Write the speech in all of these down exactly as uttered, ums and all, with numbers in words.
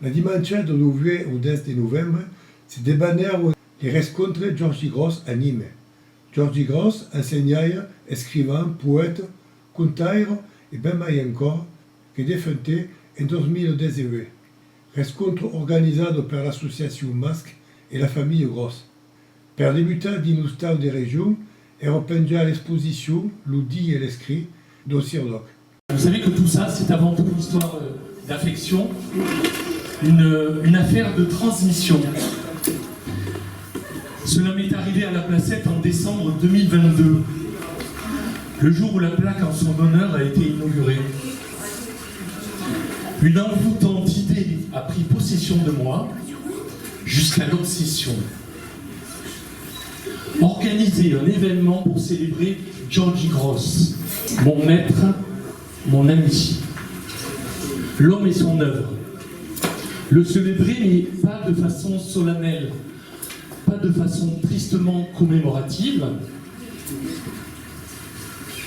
La dimancha dau nòu au dètz de novembre se debanèron li rescòntres Jòrgi Gròs a Nimes. Jòrgi Gròs, ensenhaire, escrivan, poèta, contaire e ben mai encòra, que defuntèt en dos mila dètz-e-uech. Rescòntres organizadas per l'associacion Masque e la familha Gròs. Per debutar, dins l'ostau de Region, èra penjada l'exposicion Lo dir e l'escrit dau CIRDOC. Vous savez que tout ça, c'est avant tout une histoire, euh, d'affection, une, une affaire de transmission. Cela m'est arrivé à la Placette en décembre deux mille vingt-deux, le jour où la plaque en son honneur a été inaugurée. Une envoûtante idée a pris possession de moi, jusqu'à l'obsession. Organiser un événement pour célébrer Jòrgi Gròs, mon maître, mon ami, l'homme et son œuvre. Le célébrer, mais pas de façon solennelle, pas de façon tristement commémorative,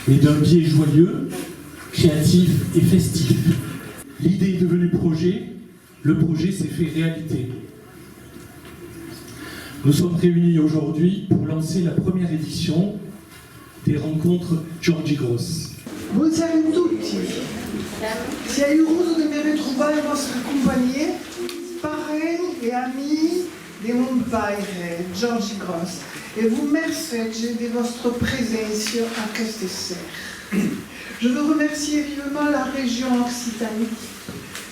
mais d'un biais joyeux, créatif et festif. L'idée est devenue projet, le projet s'est fait réalité. Nous sommes réunis aujourd'hui pour lancer la première édition des rencontres Jòrgi Gròs. Bonser a tuti. Siáu urosa de me retrobar en vòstra companhiá, parents e amics de mon paire, Jòrgi Gròs, e vos mercege de vòstra preséncia aqueste ser. Je veux remercier vivement la région Occitanie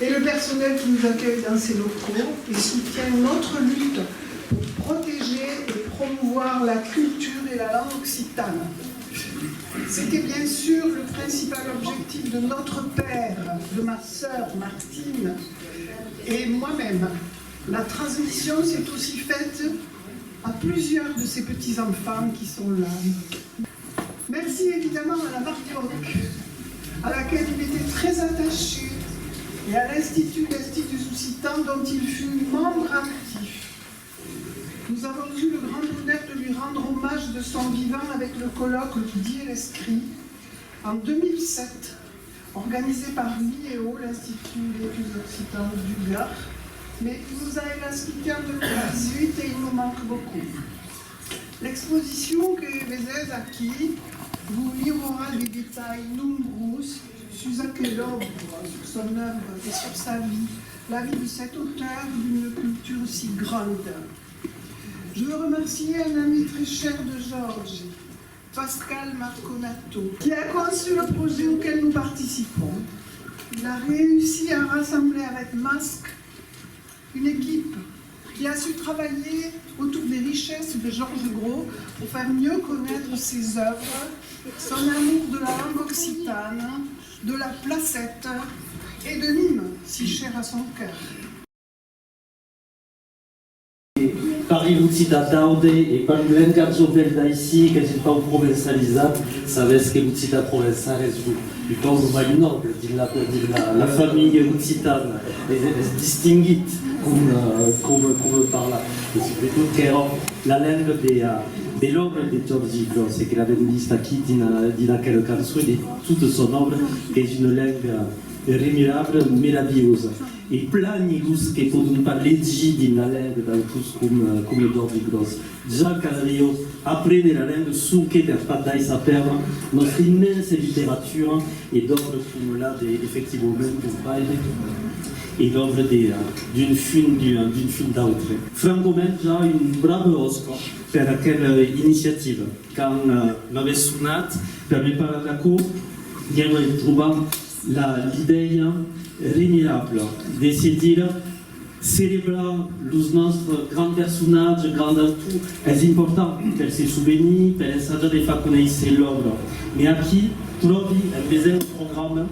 et le personnel qui nous accueille dans ses locaux et soutient notre lutte pour protéger et promouvoir la culture et la langue occitane. C'était bien sûr le principal objectif de notre père, de ma sœur Martine et moi-même. La transmission s'est aussi faite à plusieurs de ces petits-enfants qui sont là. Merci évidemment à la Martioc, à laquelle il était très attaché, et à l'Institut d'Instituts Occitans dont il fut membre actif. Nous avons eu le grand honneur de lui rendre hommage de son vivant avec le colloque Lo dir e l'escrit en deux mille sept, organisé par l'IEO, l'Institut d'Études Occitan du Gard, mais il nous a hélas quittés en deux mille dix-huit et il nous manque beaucoup. L'exposicion que vesètz aquí vos liurarà de detalhs nombrós sus aquela òbra, sur son œuvre et sur sa vie, la vie de cet auteur d'une culture si grande. Je veux remercier un ami très cher de Jòrgi, Pascal Marconato, qui a conçu le projet auquel nous participons. Il a réussi à rassembler avec Masque une équipe qui a su travailler autour des richesses de Jòrgi Gròs pour faire mieux connaître ses œuvres, son amour de la langue occitane, de la Placette et de Nîmes, si chère à son cœur. Parli l'occitan d'aude e quand l'encargi o bèl d'aicí, qu'es un pauc provençalizat, sabètz que l'occitan provençal es lo, lo pauc lo mai nòble dins la, dins la, la familha occitana, es, es distinguit com, eh, com, com parlar. E subretot qu'èra la lenga de, eh, de l'òbra de Jòrgi Gròs, e que l'avèm vist aquí dins, eh, dins aquela cançon e de tota son òbra, qu'es una lenga remirabla, meravilhosa. E plani los que pòdon pas legir dins la lenga d'autors com, eh, com Jòrgi Gròs. Ja calriá aprene la lenga sonque per pas daissar pèrdre nòstra immensa literatura e d'òbras coma la de, efectivament, ton paire, e d'òbras de, eh, d'un fum, d'un, d'un fum d'autre. Francament, ja un brave òsca per aquela, eh, iniciativa. Quand, eh, m'avètz sonat per me parlar d'aquò, ieu ai trobat la, l'idèia remirabla de se dire, celebrar los nòstres grands personatges, grands autors, es important per se sovenir, per ensajar de far conéisser l'òbra. Mas aquí tròbi, en vesent lo programa,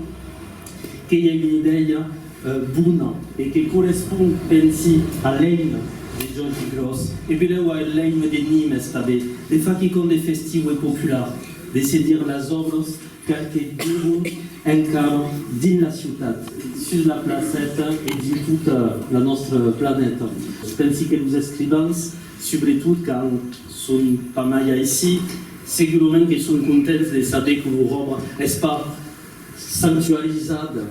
que i a una idèia, eh, bona e que correspond, pensi, a l'èime de Jòrgi Gròs, e belèu a l'èime de Nimes tanben, de far quicòm de festiu e popular, de se dire las òbras per que vivon encara dins la ciutat, sus la Placeta e dins tota la nòstra planeta. Pensi que los escrivans, subretot quand son pas mai aicí, segurament que son contents de saber que lor òbra es pas sanctuarizada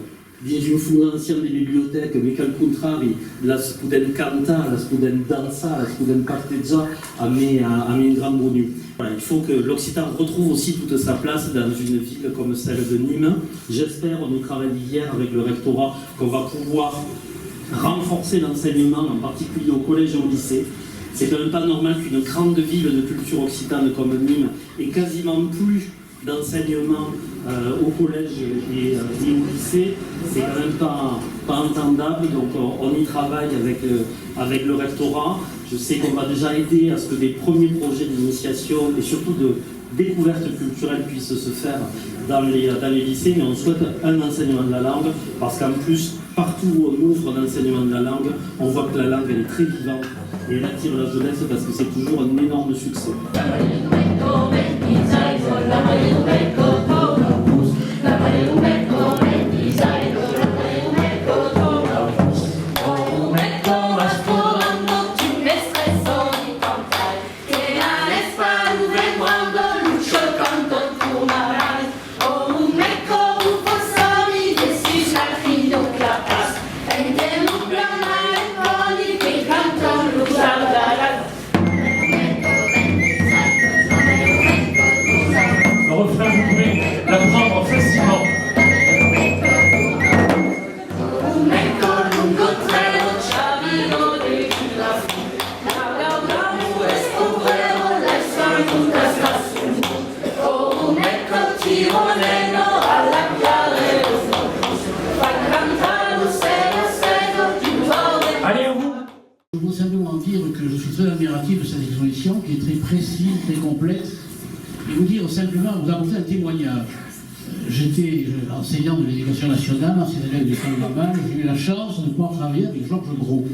Dins un fons ancian de bibliotèca, mai qu'al contrari, las podèm cantar, las podèm dançar, las podèm partejar amb, eh, amb un grand bonur. Voilà, il faut que l'occitan retrouve aussi toute sa place dans une ville comme celle de Nîmes. J'espère, on y travaille hier avec le rectorat, qu'on va pouvoir renforcer l'enseignement, en particulier au collège et au lycée. C'est quand même pas normal qu'une grande ville de culture occitane comme Nîmes ait quasiment plus d'enseignement, euh, au collège et, euh, et au lycée. C'est quand même pas, pas entendable, donc on, on y travaille avec, euh, avec le rectorat. Je sais qu'on va déjà aider à ce que des premiers projets d'initiation et surtout de découverte culturelle puissent se faire dans les, dans les lycées, mais on souhaite un enseignement de la langue, parce qu'en plus, partout où on ouvre un enseignement de la langue, on voit que la langue, elle est très vivante et elle attire la jeunesse parce que c'est toujours un énorme succès. Le refrain, vous pouvez l'apprendre facilement. Allez, à vous. Je veux simplement dire que je suis très admiratif de cette exposition, qui est très précise, très complète, et vous dire simplement, vous apporter un témoignage. Euh, j'étais, euh, enseignant de l'éducation nationale, ancien élève de Charles Mamal, j'ai eu la chance de pouvoir travailler avec Georges Gros.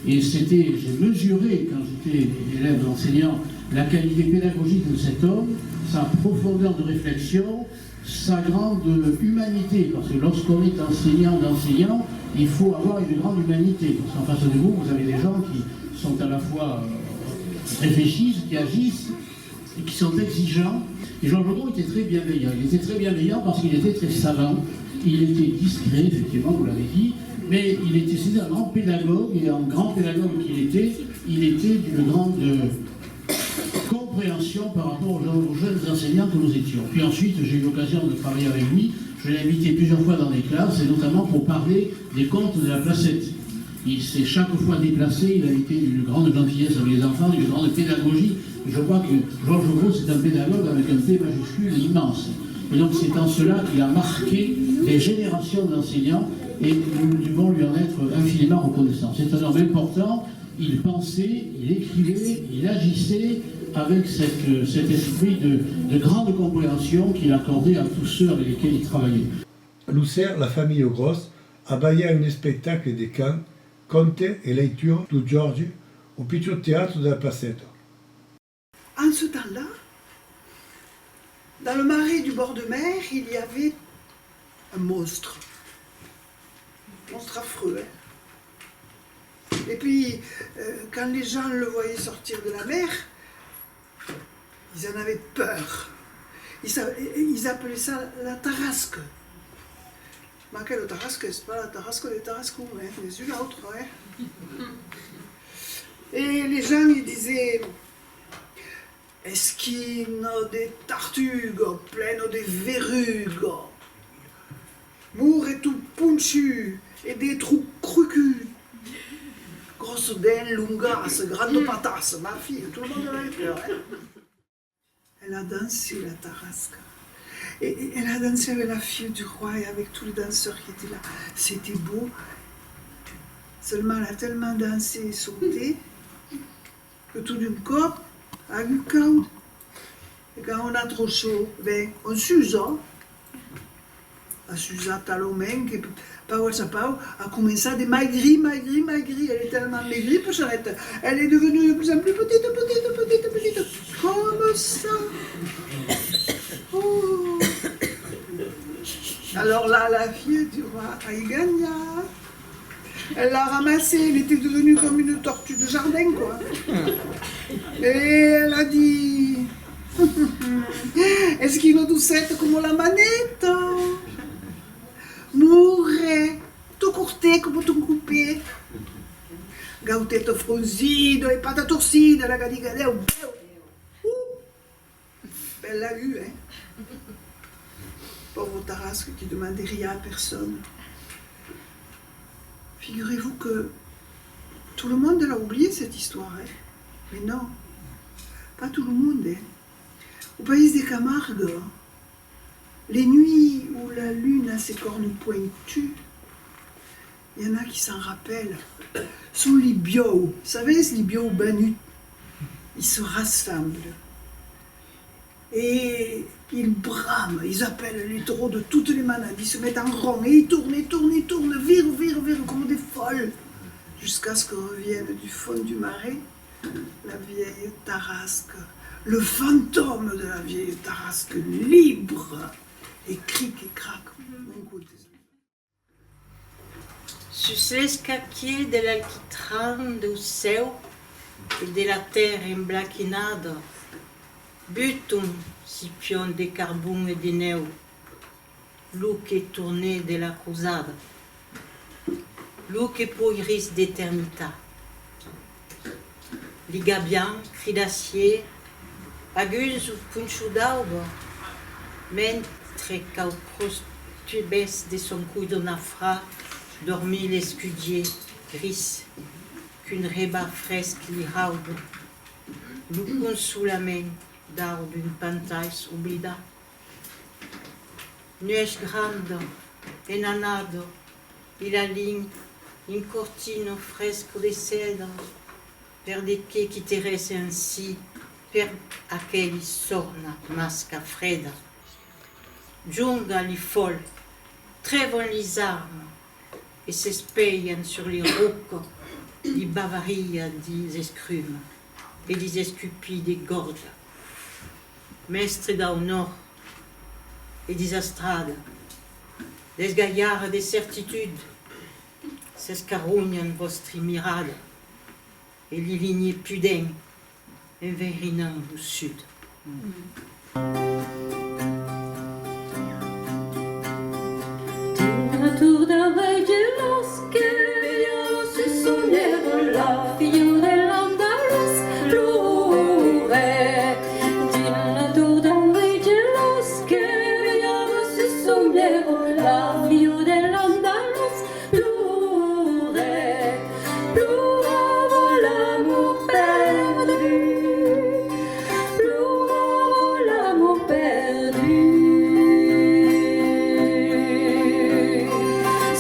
Et c'était, j'ai mesuré, quand j'étais élève enseignant, la qualité pédagogique de cet homme, sa profondeur de réflexion, sa grande humanité, parce que lorsqu'on est enseignant d'enseignants, il faut avoir une grande humanité, parce qu'en face de vous, vous avez des gens qui sont à la fois, euh, qui réfléchissent, qui agissent, et qui sont exigeants. Et Georges Gros était très bienveillant. Il était très bienveillant parce qu'il était très savant, il était discret, effectivement, vous l'avez dit, mais il était, c'était un grand pédagogue, et un grand pédagogue qu'il était, il était d'une grande compréhension par rapport aux, aux jeunes enseignants que nous étions. Puis ensuite, j'ai eu l'occasion de travailler avec lui. Je l'ai invité plusieurs fois dans des classes, et notamment pour parler des contes de la Placette. Il s'est chaque fois déplacé, il a été d'une grande gentillesse avec les enfants, d'une grande pédagogie. Je crois que Georges Gros, c'est un pédagogue avec un P majuscule immense. Et donc c'est en cela qu'il a marqué des générations d'enseignants, et nous devons lui en être infiniment reconnaissants. C'est un homme important. Il pensait, il écrivait, il agissait avec cette, euh, cet esprit de, de grande compréhension qu'il accordait à tous ceux avec lesquels il travaillait. Lo ser, la familha Gros a balhat un espectacle de cant, conte e leitura dau Jòrge au pichon teatre de la Placeta. En ce temps-là, dans le marais du bord de mer, il y avait un monstre. Monstre affreux, hein. Et puis, euh, quand les gens le voyaient sortir de la mer, ils en avaient peur. Ils sa-, ils appelaient ça la tarasque. Mas aquela tarasca es pas la tarasca de Tarascon, hein, n'es una autra, hein. Et les gens, ils disaient, esquina de tartuga, plena de verruga, morret tot ponchut e de tròps crocuts, gròssas dents, longas, grandas patas, ma fille, tout le monde en avait peur, hein. Elle a dansé la tarasca. Et, et elle a dansé avec la fille du roi et avec tous les danseurs qui étaient là. C'était beau. Seulement, elle a tellement dansé et sauté que tout d'un cop, a agut caud. E quand on a trop chaud, ben, on s'usa. A susat talament que, pauc a pauc, a començat de maigrir, maigrir, maigrir. Elle est tellement maigrie, Pocharette. Elle est devenue de plus en plus petite, petite, petite, petite. Comme ça. Oh. Alors là, la fille du roi a gagné. Elle l'a ramassée, elle était devenue comme une tortue de jardin, quoi. Et elle a dit, esquina doçeta coma la maneta, morret Au tèta fronsida e pata torcida, la gadiga deu, deu. Uh! Bèl lagut, hein? Pauvre Tarasque qui demande rien à personne. Figurez-vous que tout le monde l'a oublié, cette histoire, hein? Mais non, pas tout le monde, hein. Au país de Camargue, les nuits où la lune a ses cornes pointues, il y en a qui s'en rappellent. Sous les bios, savez, les bios banus, ils se rassemblent. Et ils brament, ils appellent les taureaux de toutes les manades, ils se mettent en rond, et ils tournent, ils tournent, ils tournent, virent, virent, virent, comme des folles, jusqu'à ce que revienne du fond du marais la vieille Tarasque, le fantôme de la vieille Tarasque, libre, et cric et crac, mon côté. Sus l'escaquièr de l'alquitran deu cèu e de la tèrra emblaquinada, buton si pion de carbon e de nèu, lo que tornè de la crosada, lo que poirís d'eternitat. Li gabians, cridassièrs, aguns au ponchon d'auba, mentre qu'au crostubèth de son codon nafrat dormís l'escudièr gris qu'un rebat fresc li rauba, lo consolament d'aur d'un pantais oblidat. Nuèch granda, en annada, i lalin in cortina fresca de cèdre, per de qué quiterèsse ansi per aqueli sorna masca freda. Jonga li fòls, trèvan lis armas, e s'espelhan sur li rocas li bavarias dis escrumas e dis escupits de gòrja. Mèstres dau nòrd e dis astradas, desgalhards de certitud, s'escaronhan vòstri mirada e li linhas pudents enverinan lo sud. Dins la tor dau rei Gelós que velhava sus son èra la filha de l'Andalús, plorè. Dins la tor dau rei Gelós que velhava sus son èra la filha de l'Andalús, plorè. Plorava l'amor perdut, plorava l'amor perdut.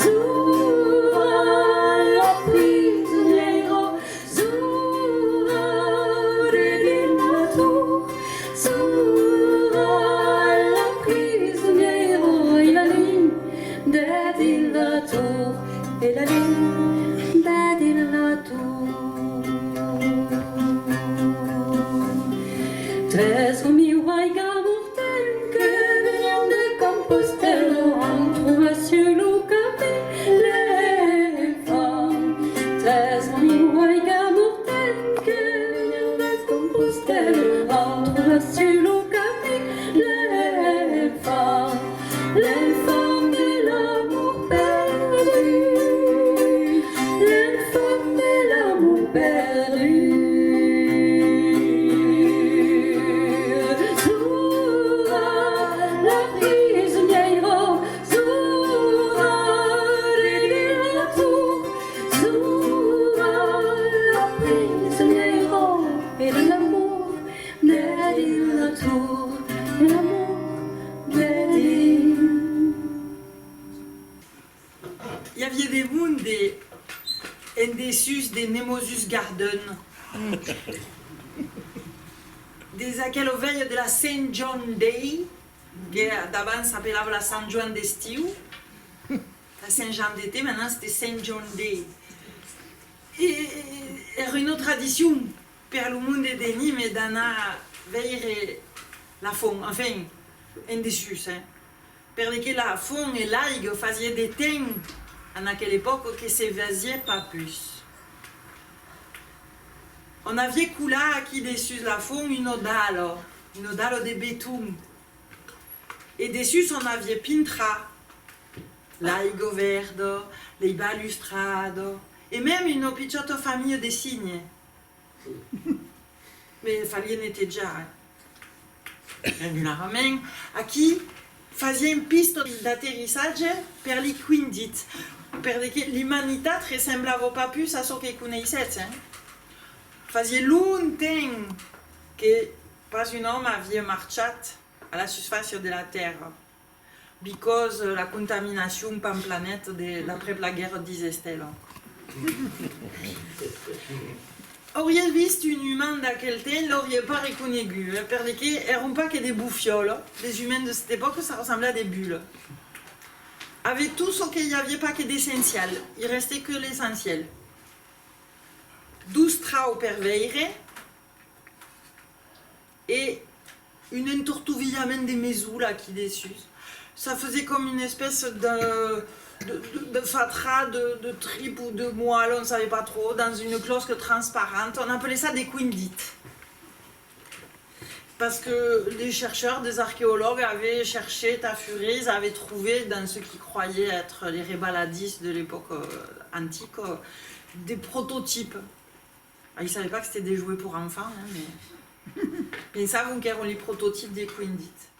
Zora la prisonièira, zora de dins la tor, zora la prisonièira, e la linha de dins la tor, e la linha de dins la tor. Tres amics vaigas mortèls que venián de Compostèla an trobat sus lo camin l'enfant. Tres amics vaigas mortèls que venián de Compostèla an trobat sus lo camin l'enfant. L'enfant de l'amor perdut, l'enfant de l'amor perdut. Zora la prisonièira, zora de dins la tor, zora la prisonièira e l'amor de dins la tor, e l'amor de dins. I aviá de monde en dessús de Nemosus Garden, dins aquela velha de la Saint John Day, que d'abans s'apelava la Sant Joan d'Estiu, la Saint Jean d'été, maintenant c'était Saint John Day. E, e, èra una tradicion per lo monde de Nimes d'anar veire la font, enfin, en dessús, hein. Per de que la font e l'aiga fasiá de temps, en aquela epòca, que se vesiá pas pus. On aviá colat aquí dessús la font una dala, una dala de beton. E dessús on aviá pintrat l'aiga verda, lei balustradas, E mème una pichòta familha de cygnes. Mès faliá netejar, eh. Regularament, aquí fasián pistas d'aterrissatge per li quindits, per de que l'umanitat ressemblava pas pus a çò que coneissètz, eh. Fasiá longtemps que pas un òme aviá marchat a la susfàcia de la Tèrra, because la contaminacion pan planeta de, d'après la guèrra dins Estela. Auriatz vist un uman d'aquel temps, l'auriatz pas reconegut, eh, per de que èran pas que de bofiòlas, les humains de cette époque, ça ressemblait à des bulles. Avec tout ce que i aviá pas que d'essencial, i restèt que l'essencial. Dos traus per veire, e un entortovilhament de mesola aquí dessús. Ça faisait comme une espèce de, de, de, de fatra de, de tripe ou de moelle, on ne savait pas trop, dans une cloaque transparente. On appelait ça des quindits. Parce que les chercheurs, des archéologues avaient cherché à Furé, ils avaient trouvé dans ce qu'ils croyaient être les rebaladisses de l'époque, euh, antique, euh, des prototypes. Ah, ils savaient pas que c'était des jouets pour enfants, hein, mais... Pensavan qu'èran li prototipes de quindits.